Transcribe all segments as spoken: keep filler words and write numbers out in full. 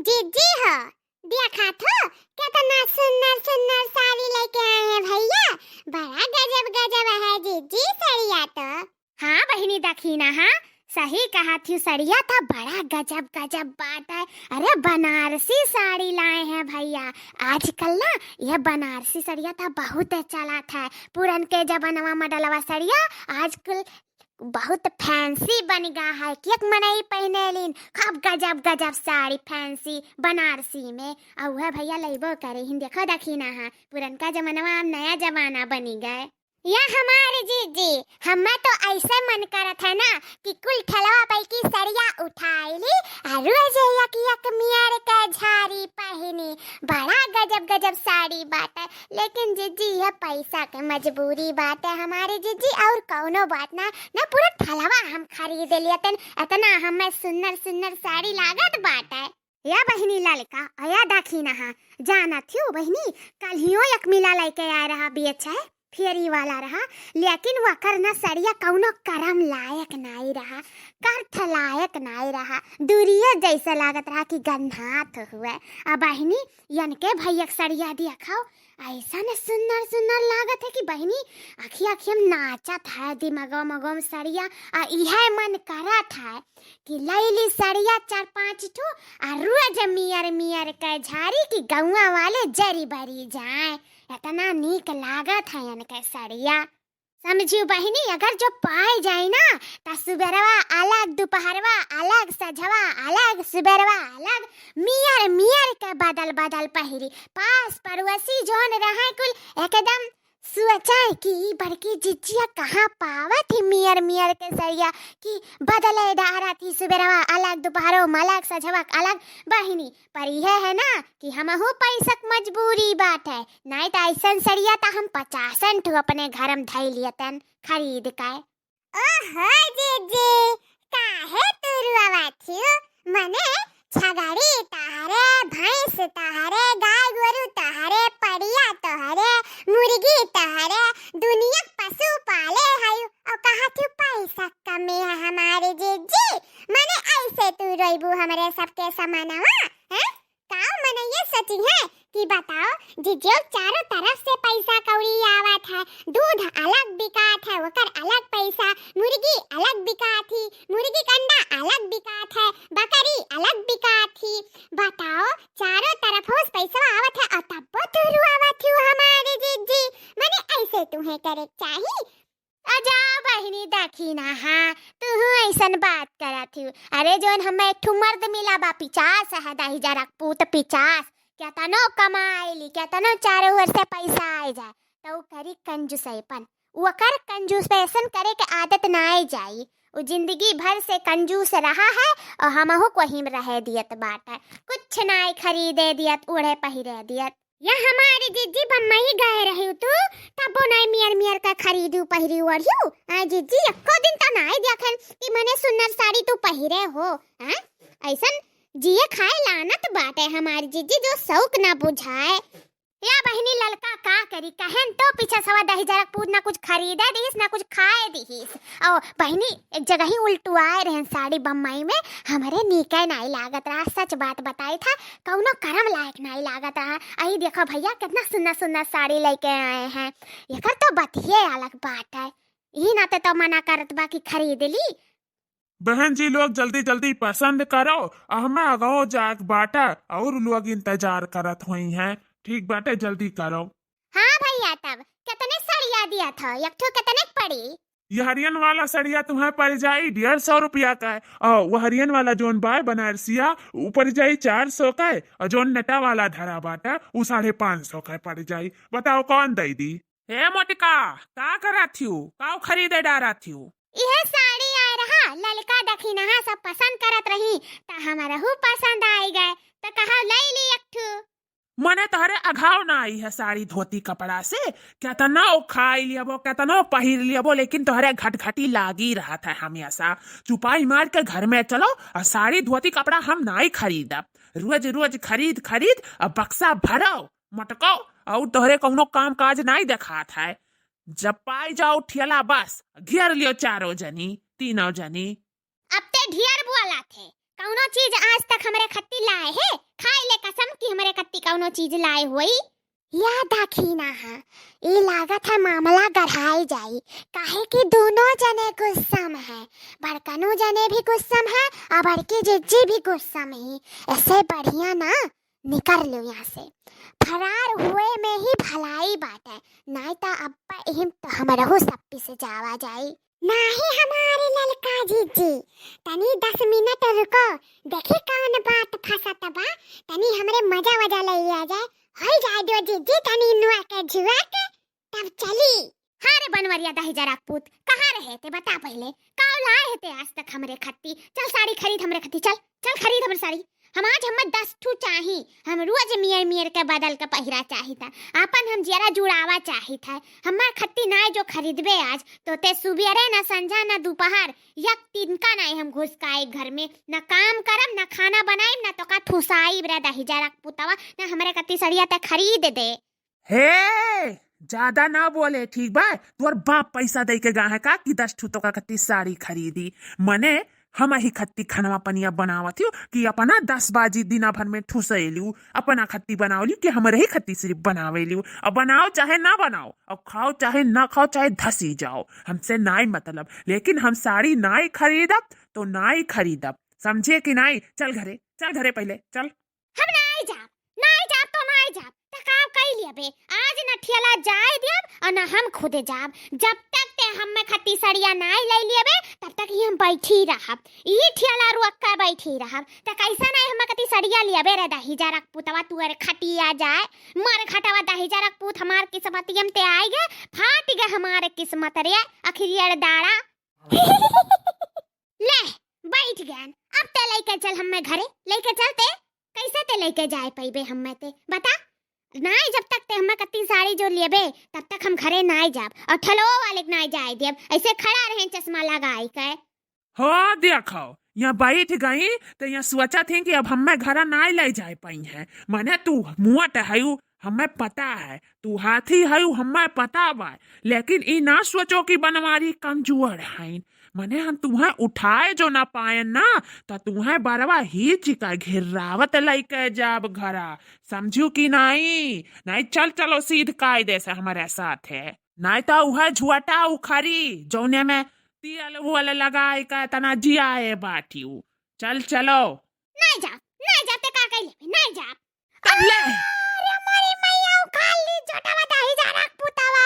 जीजी हो, देखा थो, कितना सुंदर सुंदर साड़ी लेके आए हैं भैया। बड़ा गजब गजब है जीजी सड़िया तो। हाँ बहिनी, देखी ना, हाँ, सही कहा थी, सड़िया था बड़ा गजब गजब बात है। अरे बनारसी साड़ी लाए हैं भैया, आजकल ना यह बनारसी सड़िया था बहुत चला था। पुरन के जमानवा मॉडलवा सड़िया आजकल बहुत फैंसी बन गा है। कि एक मनई पहने लीन खूब गजब गजब साड़ी फैंसी बनारसी में, और वह भैया लेबो करे हिन। देखो देखी ना, हाँ, पुरनका जमानवा अब नया जमाना बनी गए। या हमारे जीजी, हमें तो ऐसे मन करत है ना कि कुल ठेलवा पै की सड़िया उठाई ली और रोज एक एक मियर के झारी पहिनी। बड़ा गजब गजब साड़ी बाटे, लेकिन जीजी यह पैसा के मजबूरी बाटे हमारे जीजी, और कौनो बात ना, ना पूरा ठेलवा हम खरीद लियतन। इतना हमें सुंदर सुंदर साड़ी लागत बाटे। या बहिनी ललका, या देखी ना, हाँ, जानत हियो बहिनी, कल्हियो एक मिला लेके आए रहा बेचे, फेरी वाला रहा, लेकिन वकर ना सड़िया कौनो करम लायक नाई रहा, कर्थ लायक नाई रहा, दूरिये जैसे लागत रहा कि गन्हात हुए। आ बहिनी, यनके भैया के सड़िया देखो, ऐसन सुंदर सुंदर लागत है कि बहिनी, आँखी आँखी हम नाचत है, दिमगो मगो में सड़िया, आ इहे मन करत है कि लैली सड़िया चार पाँच ठो, आ रोज मियर मियर के झारी कि गौवा वाले जरी बरी जाए। इतना नीक लागत है इनके सड़िया। समझियो बहिनी, अगर जो पाए जाए ना, त सुबेरवा अलग, दोपहरवा अलग, सझवा अलग, सुबेरवा अलग, मियर मियर के बदल बदल पहिरी। पास पड़ोसी जोन रहे कुल एकदम सोचे कि ई बड़की जिज्जिया कहाँ पावत ही मियर मियर के सड़िया कि बदले डारत ही, सुबेरवा अलग, दोपहरो में अलग, सझवा अलग। बहिनी, पर इहे है ना कि हमहू पैसक मजबूरी बाटे, नाई त ऐसन सड़िया त हम पचासन ठो अपने घर में धई लियतन खरीद के। ओहो जीजी, काहे तू रुआवत हियो? मने छगड़ी तहरे, भैंस तहरे, गाय गोरू तहरे, पड़िया तोहरे, मुर्गी तहरे, दुनिया के पशु पाले हयू, और कहत हियो पैसा कमी है हमारे जीजी। मने ऐसे तू रोइबू हमरे सबके समानवा, हैं? का मनइये सोची है कि बताओ, जिज्जो चारों तरफ से पैसा कौड़ी आवत है, दूध अलग बिकात है, ओकर अलग पैसा, मुर्गी अलग बिकात ही, मुर्गी के अंडा अलग बिकात है, बकरी अलग बिकात ही। बताओ, चारों तरफ से पैसा आवत है और तब्बो तू रुआवत हियो हमारे जीजी। मने ऐसे तुहे करे चाही। अजा बहिनी, देखी ना, हाँ, तुहू ऐसन बात करत हियो। अरे, जोन हमें एक ठो मर्द मिला बा, पिचास है, दहिजरा के पूत पिचास। केतनो कमाए ली, केतनो चारों ओर से पैसा आए जाए, तो उ करी कंजूसैपन। ओकर कंजूसैपन करे के आदत ना आए जाई। उ जिंदगी भर से कंजूस रहा है और हमहू को हिम रहे दियत बाटे। कुछ नाई खरीदे दियत, ओढ़े पहिरे दियत। या हमारी जीजी बम्बई गए रही तू, तबो नाई मियर मियर का खरीदू पहिरी ओढ़ियू। आ जीजी, एको दिन तो नाई देखन कि मने सुन्नर साड़ी तू पहिरे हो। हैं? ऐसन जिए खाए लानत बाटे हमारी जीजी, जो शौक ना बुझाए। या बहिनी ललका का करी, कहन तो पीछे सवा दहिजरा के पूत ना कुछ खरीदे दिहिस, ना कुछ खाए दिहिस। और बहिनी, एक जगह ही उल्टुआए रहन साड़ी बम्बई में, हमरे नीके नाई लागत रहा, सच बात बताई था, कौनो करम लायक नाई लागत रहा। अही देखो भैया, कितना सुन्नर सुन्नर साड़ी लेके आए हैं, एकर तो बतिये अलग बात है। यही नाते तो मना करत बा कि खरीद ली। बहन जी लोग, जल्दी जल्दी पसंद करो, आ हमें अगाओ जाग बाटा, और लोग इंतजार करत होई हैं। ठीक बाटे, जल्दी करो। हाँ भैया, तब कितने सड़िया दिया था, एक ठो कितने के पड़ी? यहरियन वाला सड़िया तुम्हें पड़ जाई डेढ़ सौ रुपया का, और वहरियन वाला जोन बाय बनारसिया, उ पड़ जाई चार सौ का, और जोन नेटा वाला धरा बाटा, उ साढ़े पाँच सौ का पड़ जाई। बताओ, कौन दई दी? ए मोटका, का करत थियू? काऊ खरीदे डारत थियू? इहे साड़ी आए रहा, ललका दखिनहा सब पसंद करत रही, त हमरहू पसंद आई गए, त कहा ले ली एक ठू। मने तोहरे अघाव ना आई है साड़ी धोती कपड़ा से, केतनो खाई लियबो, केतनो पहिर लियबो, लेकिन तोहरे घटघटी लागी रहत है हमेशा। चुपाई मार के घर में चलो, और साड़ी धोती कपड़ा हम नाई खरीदब। रोज रोज खरीद खरीद अब बक्सा भरो, मटको, और तोहरे कौनो काम काज नाई देखात है। जब पाई जाओ ठेला बस घेर लियो चारों जनी, तीनों जनी। अब ते ढेर बोला थे, कौनो चीज आज तक हमरे खत्ती लाए है, कौनो चीज लाए होई। या दखिना है, ई लागत है मामला गढ़ाई जाई, काहे कि दुनो जने गुस्सा में है, बड़कनो जने भी गुस्सा में है और बड़की जिज्जी भी गुस्सा में ही। ऐसे बढ़िया ना निकर लो यहाँ से, फरार हुए में ही भलाई बाटे, नाई त अब्बा इहिम त हमरहू सप्पी से जावा जाई। नाही हमारे ललका जिज्जी, तनी दस मिनट रुको, देखी कौन बात फंसत बा, तनी हमरे मजा वजा ले आ जाए, होई जाए दो जिज्जी, तनी नुआ के झुआ के, तब चली। हाँ रे बनवरिया दहिजरा पूत, कहाँ रहे ते बता पहिले, काव लाए हे ते आज तक हमरे खत्ती? चल साड़ी खरीद हमरे खत्ती, चल, चल खरीद हमरे साड़ी। हम आज हमें दस ठू चाही, हम रोज मियर मियर के बदल के पहिरा चाहित है, आपन हम जियरा जुड़ावा चाहित है। हमार खत्ती नाय जो खरीदबे आज, तो ते सुबेरे ना संझा ना दोपहर, यक तिनका नाय हम घुसकाइब घर में, ना काम करब, ना खाना बनाइब, ना तोका ठुसाइब रे दहिजरा पुतवा, ना हमरे खत्ती सड़िया ते खरीद दे। हे, ज्यादा ना बोले, ठीक बा? तोर बाप पैसा दे के गा है का कि दस ठू तोका खत्ती साड़ी खरीदी? मने हम ही खत्ती खनवा पनिया बनावत हियो कि अपना दस बाजी दिना भर में ठुसैलियो, अपना खत्ती बनावलियो कि हमरे ही खत्ती सिर्फ बनावेलियो। अब बनाओ चाहे ना बनाओ, अब खाओ चाहे ना खाओ, चाहे धसी जाओ, हमसे नाई मतलब, लेकिन हम साड़ी नाई खरीदब तो नाई खरीदब, समझे कि नाई? चल घरे, चल घरे पहिले, चल। हम नाई जाब, नाई जाब तो नाई जाब। त का कई लियबे? आज न ठेला जाए दियब और न हम खुदे जाब। जब तक ते हम्मे खत्ती सड़िया नाई ले लियबे, तब तक ही हम बैठी रहब। ई ठेला रुक के बैठी रहब। त कैसा नाई हम्मे खत्ती सड़िया लियबे रे दहिजरा पुतवा, तू अरे खटिया जाए। मर खटवा दहिजरा पूत, हमार किस्मतियम ते आइ गे, फाट गे हमार किस्मत रे, अखिरियर दाड़ा। ले, बैठ गयन। अब ते लइके चल हम्मे घरे, लइके चल ते। कैसे ते लइके जाए पइबे हम्मे ते? बता। नाई, जब तक ते हम्मे कत्ती साड़ी जो लेबे, तब तक हम घरे नाई जाब। और ठेलवो वाले के नाई जाए देब। ऐसे खड़ा रहे चश्मा लगाई के। हो देखो, यहाँ बैठ गई तो यहाँ सोचत ही कि अब हम्मे घरा नाई ले जाए पइहैं। मने तू मुआ ते हयू, हम्मे पता है, तू हाथी हयू, हम्मे पता बा, लेकिन ई ना सोचो कि बनवारी कमजोर हईन। मने हम तुहें उठाए जो ना पाएन ना, त तुहें बरवा हीच का घिर्रावत लइके जाब घरा, समझू कि नाई? नाई, चल, चलो सीध कायदे से हमरे साथे, नाई त उहे झुअटा उखरी, जौने में तेल उल लगाए के तना जियाए बाटियू। चल, चलो। नाई जा, नाई जा, ते का कइले? नाई जा। तब ले। अरे मोरी मैया, उखाड़ ली झोटवा दहिजरा पुतवा।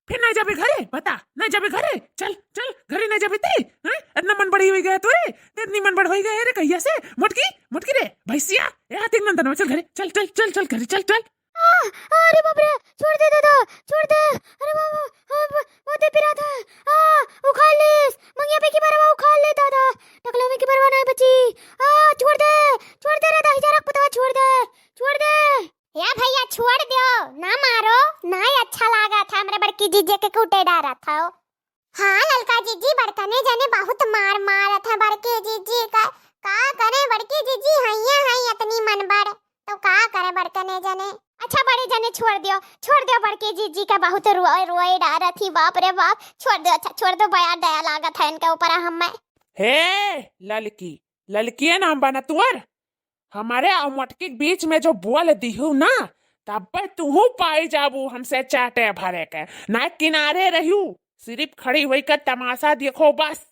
फिर नाई जाबे घरे, बता, नाई जाबे घरे? चल, चल, घरे नाई जाबे ते, हैं? इतना मन बड़ी होइ गया तोरे, ते इतनी मन बड़ होइ गया रे, कहिया से? मोटकी, मोटकी रे, भैंसिया, ए हाथ एक नंदनवा, चल घरे, चल, चल, चल, चल घरे, चल, चल। आ, अरे बाप रे, छोड़ दे दादा, छोड़ दे। अरे बाबा, आ, ब-, बहुत ही पिरात है। आ, उखाड़ लीस, मंगिया पे की बरवा उखाड़ ले दादा, टकलो में की बरवा नहीं बची। आ, छोड़ दे, छोड़ दे रे दहिजरा पुतवा, छोड़ दे, छोड़ दे। या भैया, छोड़ दो, ना मारो, ना ही अच्छा लागत है, हमरे बड़की जीजे के कूटे डारत हो। हाँ ललका जीजी, बड़कने जने बहुत मार मारत है बड़की जीजी का। का करे बड़की जीजी, हइये हई इतनी मनबड़, तो का करे बड़कने जने। अच्छा बड़े जने छोड़ दियो, छोड़ दियो, बड़की जीजी का बहुत रोए रोए डारत ही, बाप रे बाप, छोड़ दियो, अच्छा छोड़ दो, बड़ा दया लागत है इनके ऊपर हमें। हे ललकी, ललकिए नाम बा ना तुअर, हमरे और मोटकी के बीच में जो बोल दिहू ना, तब तुहू पाई जाबू हमसे चाटे भरे के। ना किनारे रहियो, सिर्फ खड़ी होई के तमाशा देखो बस।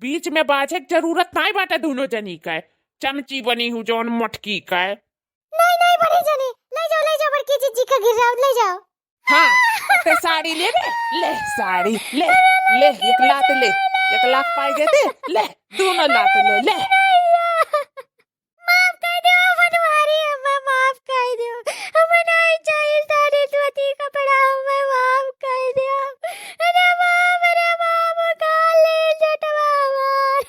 बीच में बाझे के जरूरत नाई बाटे दोनों जनी के। चमची बनी हूँ जौन मोटकी के। नहीं, नहीं, बड़े जने, ले जाओ, ले जाओ, बड़की जीजी का गिर्राव, ले जाओ। हाँ, ते साड़ी लेबे? ले साड़ी, ले, ले, एक लात ले, एक लात पाई गए थे, ले, दोनों लात ले, ले। माफ कर दो, बनवारी अम्मा, माफ कर दो। हमें नहीं चाहिए साड़ी, धोती, कपड़ा, हमें माफ कर दो। अरे बाप, अरे बाप, उखाड़ ले झोटवा हमार।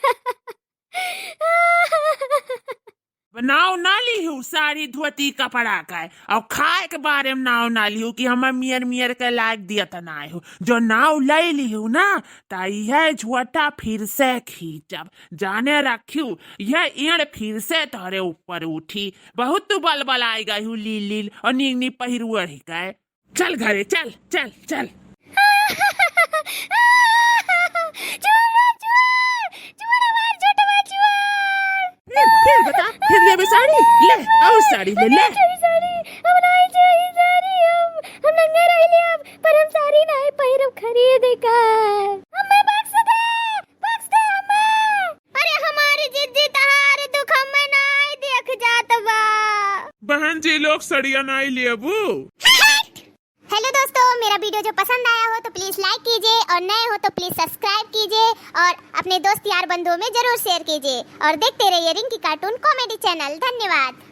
नाव ना लिहू साड़ी धोती कपड़ा का, और खाए के बारे में नाव ना लिहू कि हमें मियर मियर के लायक दिया त ना हो। जो नाव ले लिहू ना, त इहे झोटा फिर से खींचब। जाने रखियो, यह एड़ फिर से तोहरे ऊपर उठी। बहुत तू बल बल आए गई हूँ लील लील और नीक नीक पहिरुअर ही गए। चल घरे, चल, चल, चल। चोर, चोर, चोर, हमार झोटवा चोर। फिर, फिर, बता, फिर लेबे साड़ी? ले, और साड़ी ले, ले। साड़ी, हम नाई चाही साड़ी, हम, हम नंगा रह ले अब, पर हम साड़ी नाई पहिरब, खरीद का। अम्मा, बक्स दे, बक्स दे, अम्मा। अरे, हमारी जिज्जी, तहार दुख हमें नाई देख जात बा। बहन जी लोग, सड़िया नाई लेबू? हेलो दोस्तों, मेरा वीडियो जो पसंद आया हो तो प्लीज लाइक कीजिए और नए हो तो प्लीज सब्सक्राइब कीजिए और अपने दोस्त यार बंधुओं में जरूर शेयर कीजिए और देखते रहिए रिंकी कार्टून कॉमेडी चैनल। धन्यवाद।